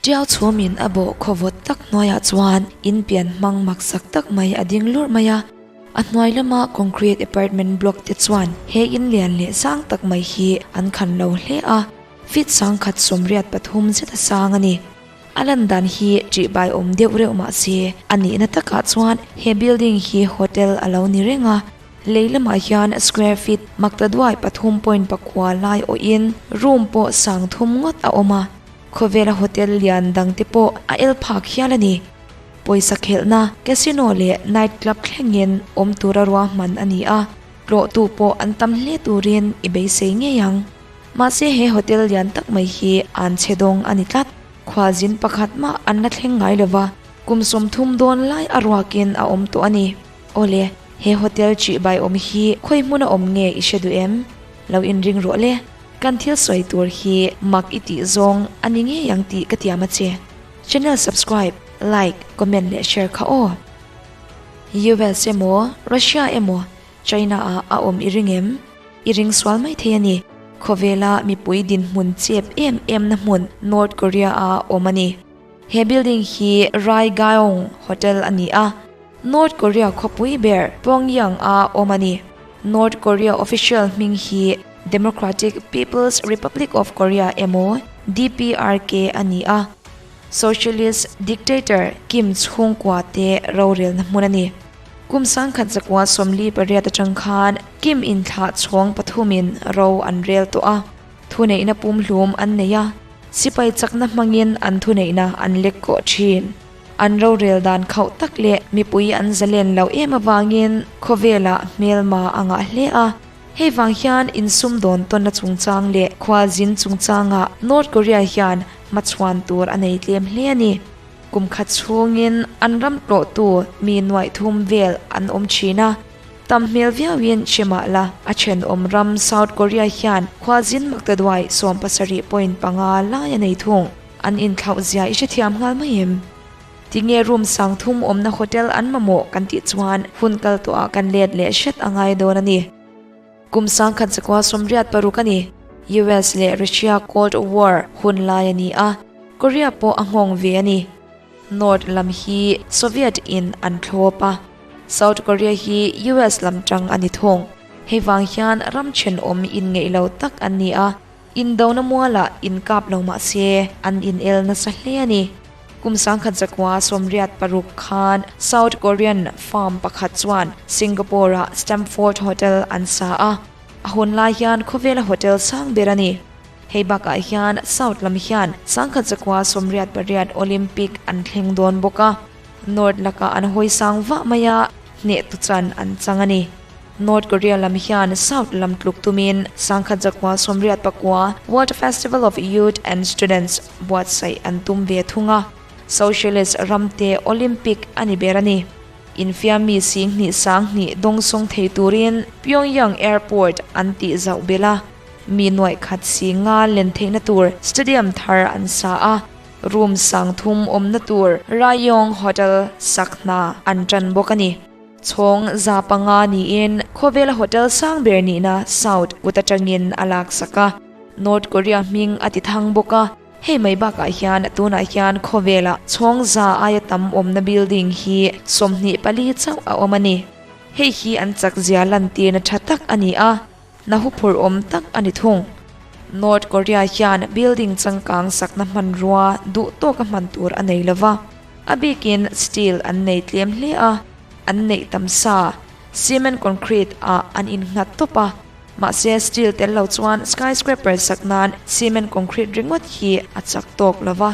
Tiau chhumin a bawh khaw vawt tak hnuaiah chuan in pian hmang maksak tak mai a ding lurh mai a. A hnuai lama concrete apartment block te chuan he in lian leh sang tak mai hi an khan lo hle a, feet sangkhat 83 zet a sang a ni. A lan dan hi ṭih bai awm deuh reuh mah se a nihna takah chuan he building hi hotel a lo ni reng a. Lei lamah hian square feet maktaduai 3.9 lai awhin room pawh sang thum ngawt a awm a. Khawvela hotel lian dang te pawh a el phak hial a ni. Pawisa khelhna, casino leh night club thlengin awm tura ruahman a ni a, tlawhtu pawh an tam hle turin i beisei ngei ang. Mahse he hotel lian tak mai hi an chhe dawng a ni tlat. Khualzin pakhat mah an la thleng ngai lova, kum 30 dawn lai a ruakin a awm tawh a ni. Awle, he hotel chihbai awm hi khawi hmuna awm nge i hre duh em? Lo inring rawh le. Kan thil sawi tur hi mak i tih zawng a ni ngei ang tih ka tiam a che. Channel subscribe, like, comment leh share kha aw. US emaw, Russia emaw, China ah a awm i ring em? I ring sual mai thei a ni. Khawvela mipui dinhmun chep em em na hmun North Korea ah awm a ni. He building hi Raigaong Hotel a ni a. North Korea khawpui ber Pyongyang ah awm a ni. North Korea official hming hi Democratic People's Republic of Korea emaw DPRK a ni a. Socialist dictator Kim chhungkua te rorelna hmun a ni. Kum 1948 atang khan Kim inthlah chhawng pathumin ro an rel tawh a. Thuneihna pumhlum an nei a, sipai chakna hmangin an thuneihna an lek kawh thin. An rorel dan khauh tak leh mipui an zalen loh em avangin khawvelah hmelma a ngah hle a. Hei vang hian insumdawn tawnna chungchang leh khualzin chungchangah North Korea hian hmachhuan tur a nei tlem hle a ni. Kum khat chhungin an ram tlawhtu mi nuaih thum vel an awm thin a. Tam hmel viauin hre mah la, a thenawm ram South Korea hian khualzin maktaduai 17.5 lai a nei thung. An inthlauh zia i hrethiam nghal mai em? Tinge room sang thum awmna hotel an mamawh kan tih chuan hun kal tawhah kan let leh hret a ngai dawn a ni. Kum 1986 a ni. US leh Russia Cold War hun lai a ni a, Korea pawh a nghawng ve a ni. North lam hi Soviet in an thlawp a, South Korea hi US lam tang a ni thung. Hei vang hian ram thenawm inngeih lo tak an ni a. Indona mualah inkap lo mah se an inel nasa hle a ni. Kum 1986 khan South Korean firm pakhat chuan Singapore-ah Stamford Hotel an sa a, a hun lai hian khawvela hotel sang ber a ni. Hei bakah hian South lam hian 1988 Olympic an thleng dawn bawk a, North lakah an hawi sang vah mai a, hneh tu chan an chang a ni. North Korea lam hian South lam tluk tumin 1989 World Festival of Youth and Students buatsaih an tum ve thung a, Socialist ramte Olympic a ni ber a ni. Infiam mi sing hnih sang hnih dawngsawng thei turin Pyongyang Airport an tih zauh belh a, mi nuaih khat si nga len theihna tur stadium thar an sa a, room sang thum awmna tur Rayong Hotel sak hna an tan bawk a ni. Chhawng 500 niin khawvela hotel sang ber nihna South kut atangin a lak sak a, North Korea hming a ti thang bawk a. Hei mai bakah hian tunah hian khawvela chhawng za aia tam awmna building hi 24 chauh a awm a ni. Hei hi an chak zia lantirna tha tak a ni a, na huphurh awm tak a ni thung. North Korea hian building changkang sakna hmanrua duh tawka hman tur a nei lova, a bikin steel an nei tlem hle a, an neih tam sa cement concrete ah an innghat tawp a. Mahse steel tel lo chuan skyscraper sak nan cement concrete ringawt hi a chak tawk lova,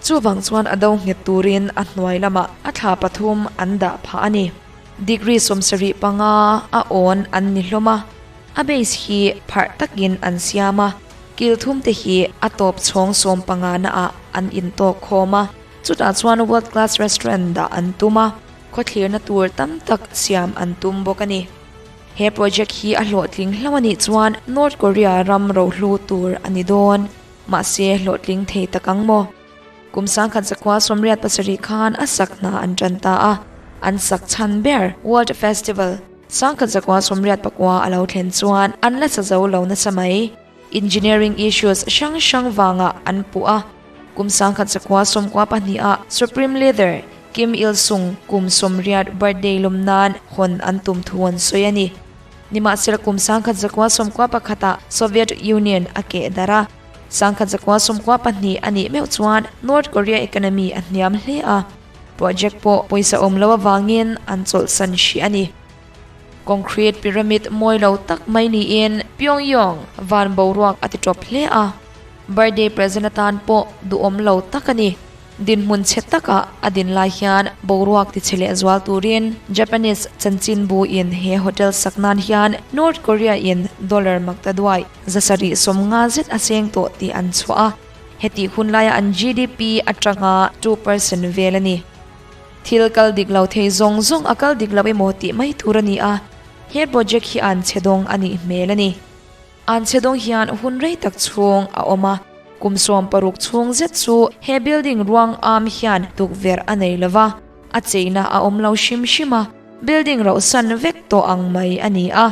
chuvang chuan a do nghet turin a hnuai lamah a thla pathum an dah phah a ni. Degree 75 a awn an ni hlawm a, a base hi pharh takin an siam a, kil thum te hi a tawp chhawng 15 na ah an intawk khawm a, chutah chuan world class restaurant dah an tum a, khawthlirna tur tam tak siam an tum bawk a ni. He project hi a hlawhtling hlauh a nih chuan North Korea ram rohlu tur a ni dawn. Mahse hlawhtling thei tak ang maw? Kum 1987 khan a sak hna an tan ta a, an sak chhan ber World Festival 1989 a lo thlen chuan an la sa zo lo nasa mai. Engineering issues hrang hrang vangah an puh a. Kum 1992 ah Supreme Leader Kim Il Sung kum 80 birthday lawm nan hawn an tum thu an sawi a ni. Nimahsela kum 1991 ah Soviet Union a keh darh a, 1992 a nih meuh chuan North Korea economy a hniam hle a, project pawh pawisa awm lo avangin an chawlhsan hrih a ni. Concrete pyramid mawi lo tak mai niin Pyongyang van boruak a ti tawp hle a, birthday present atan pawh duhawm lo tak a ni. Dinhmun chhe takah a din lai hian boruak ti chhe leh zual turin Japanese chanchinbu in he hotel sak nan hian North Korea in dollar maktaduai 750 zet a cheng tawh tih an chhuah a, hetih hun laia an GDP atanga 2% vel a ni. Thil kal dik lo thei zawng zawng a kal dik lo emaw tih mai tur a ni a, he project hi an chhe dawng a nih hmel a ni. An chhe dawng hian hun rei tak chhung a awm a, kum 16 chhung zet chu he building ruang am hian tukverh a nei lo va, a cheina a awm lo hrim hrim a, building rauhsan vek tawh ang mai a ni a.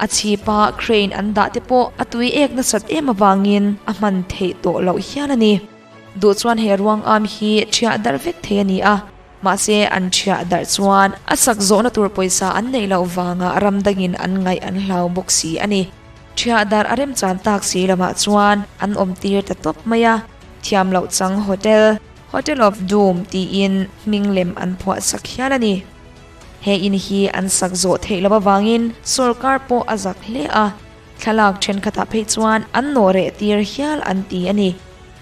A chhipa crane an dah te pawh a tui ek nasat em avangin a hman theih tawh loh hial a ni. Duh chuan he ruang am hi ṭhiah darh vek thei a ni a, mahse an ṭhiah darh chuan a sak zawhna tur pawisa an neih loh vanga ram dangin an ngaih an hlau bawk si a ni. Ṭhiah darh a remchan tak si lamah chuan an awm tir ta tawp mai a, thiam loh chang hotel, Hotel of Doom tiin hming lem an phuah sak hial a ni. He in hi an sak zawh theih loh avangin sawrkar pawh a zak hle a, Thlalak thenkhatah phei chuan an nawh reh tir hial an ti a ni.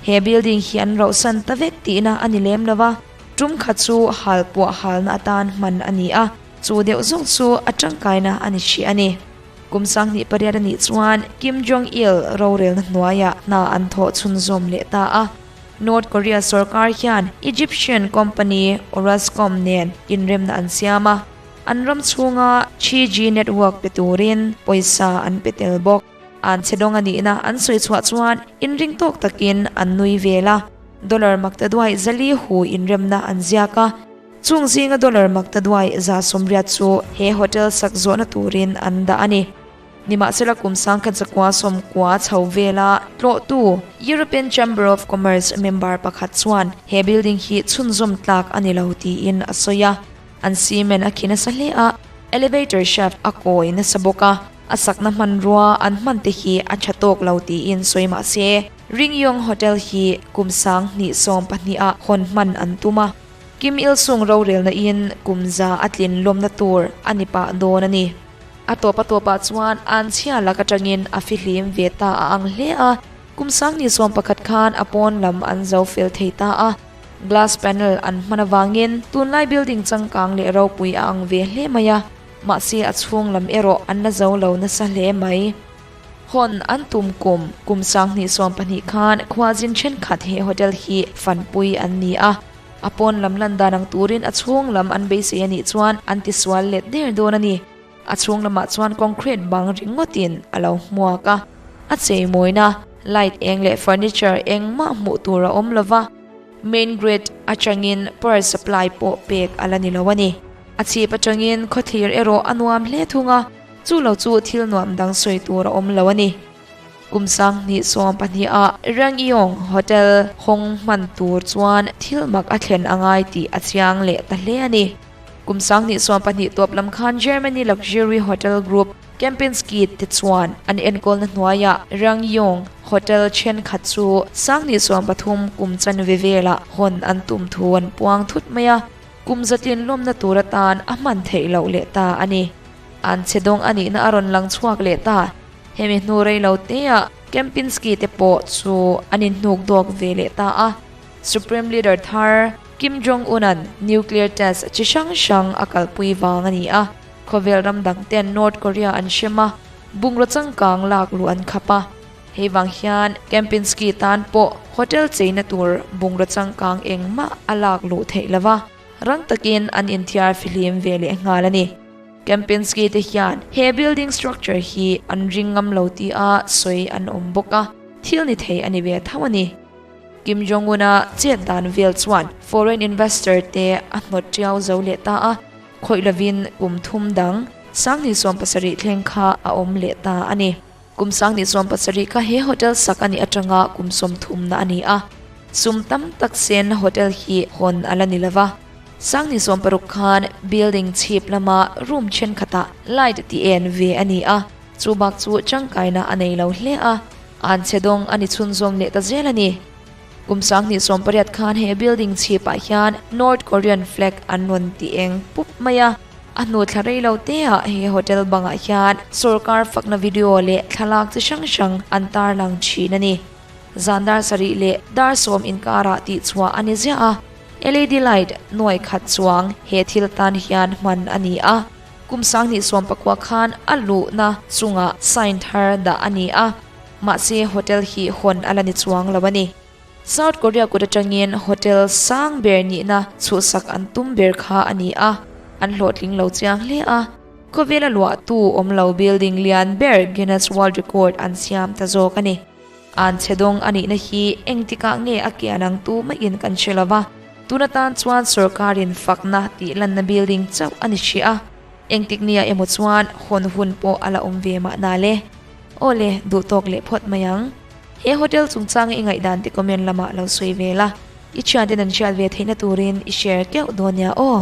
He building hi an rauhsan ta vek tihna a ni lem lo va, tum khat chu hal puah halna atan hman a ni a, chu deuh zawk chu a tangkaina a ni hrih a ni. Kum 28 a nih chuan Kim Jong Il rorelna hnuaiah hna an thawh chhunzawm leh ta a. North Korea sorkar hian Egyptian company Orascom nen inremna an siam a. An ram chhunga 3G network pe turin pawisa an pe tel bawk. An chhe dawng a nihna an sawi chhuah chuan inring tawk takin an nui vel a. Dollar maktaduai zali hu inremna an ziak a. Chung zinga dollar maktaduai 180 chu he hotel sak zawhna turin an dah a ni. Nimahsela kum 1990 chho vela tlawhtu European Chamber of Commerce member pakhat chuan he building hi chhunzawm tlak a ni lo tiin a sawi a. An cement a khi nasa hle a, elevator shaft a kawi nasa bawk a, a sakna hmanrua an hman te hi a tha tawk lo tiin sawi mah se, Ringyong Hotel hi kum 2012 ah hawn hman an tum a, Kim Il Sung rorelna in kum za a tlin lawmna tur a ni pah dawn a ni. A tawp a tawpah chuan an chhia lak atangin a fihlim ve ta a ang hle a, kum 2011 khan a pawn lam an zo fel thei ta a. Glass panel an hman avangin tunlai building changkang leh ropui a ang ve hle mai a, mahse a chhung lam erawh an la zo lo nasa hle mai. Hawn an tum kum kum 2012 khan khuazin thenkhat he hotel hi fanpui an ni a, a pawn lam lan dan ang turin a chhung lam an beisei a nih chuan an tisual let der dawn a ni. A chhung lamah chuan concrete bang ringawtin a lo hmuak a, a cheimawina light eng leh furniture engmah hmuh tur a awm lo va, main grid atangin power supply pawh pek a la ni lo a ni. A chhip atangin khawthlir erawh a nuam hle thung a, chu lo chu thil nuam dang sawi tur a awm lo a ni. Kum 2012 ah Rangyong Hotel hawng hman tur chuan thil mak a thlen a ngai tih a chiang leh ta hle a ni. Kum 2012 tawp lam khan Germany luxury hotel group Kempinski te chuan an enkawlna hnuaiah Rangyong Hotel thenkhat chu 2030 kum chanve velah hawn an tum thu an puang thut mai a, kum zatlin lawmna tur atan a hman theih loh leh ta a ni. An chhe dawng a nihna a rawn lang chhuak leh ta. Hemi hnu rei lo teah Kempinski te pawh chu an inhnuk dawk ve leh ta a. Supreme Leader thar Kim Jong Un-a'n nuclear test chi hrang hrang a kalpui vang a ni a, khawvel ram dang ten North Korea an hrem a, bungraw changkang lak luh an khap a. Hei vang hian Kempinski tan pawh hotel cheina tur bungraw changkang engmah a lak luh theih lo va, rang takin an inthiar fihlim ve leh nghal a ni. Kempinski te hian he building structure hi an ring ngam lo tia sawi an awm bawk a, thil ni thei a ni ve tho a ni. Kim Jong Un-a chet dan vel chuan foreign investor te a hnawt tiau zo leh ta a, khawih lovin kum thum dang 2070 thleng kha a awm leh ta a ni. Kum 2070 kha he hotel sak a nih atanga kum 30 na a ni a. Sum tam tak sen hotel hi hawn a la ni lova. Sangni 60 khan building chhip lama room thenkhatah light tih en ve a ni a, chu bak chu tangkaina a nei lo hle a, an chhe dawng a ni chhunzawm leh ta zel a ni. Kum 2018 khan he building chhipah hian North Korean flag an rawn ti eng pup mai a, a hnu thla rei lo te ah he hotel bangah hian sorkar fakna video leh thlalak chi hrang hrang an tarlang thin a ni. Zan dar sarih leh dar sawm inkarah tih chhuah a ni ziah a, LED light nuai khat chuang he thil tan hian hman a ni a. Kum 2019 khan a luhna chungah sign thar dah a ni a, mahse hotel hi hawn a la ni chuang lo a ni. South Korea kut atangin hotel sang ber nihna chhuhsak an tum ber kha a ni a, an hlawhtling lo chiang hle a. Khawvela luahtu awm lo building lian ber Guinness World Record an siam ta zawk a ni. An chhe dawng a nihna hi engtikah nge a kian ang tu maiin kan hre lo va, tun atan chuan sorkarin fakna tih lanna building chauh a ni hrih a, engtik nia emaw chuan hawn hun pawh a la awm ve mahna le. Aw le, duh tawk leh phawt mai ang. He hotel chungchanga i ngaihdan te comment lamah lo sawi ve la, i thianten an hriat ve theihna turin i share keuh dawn nia aw.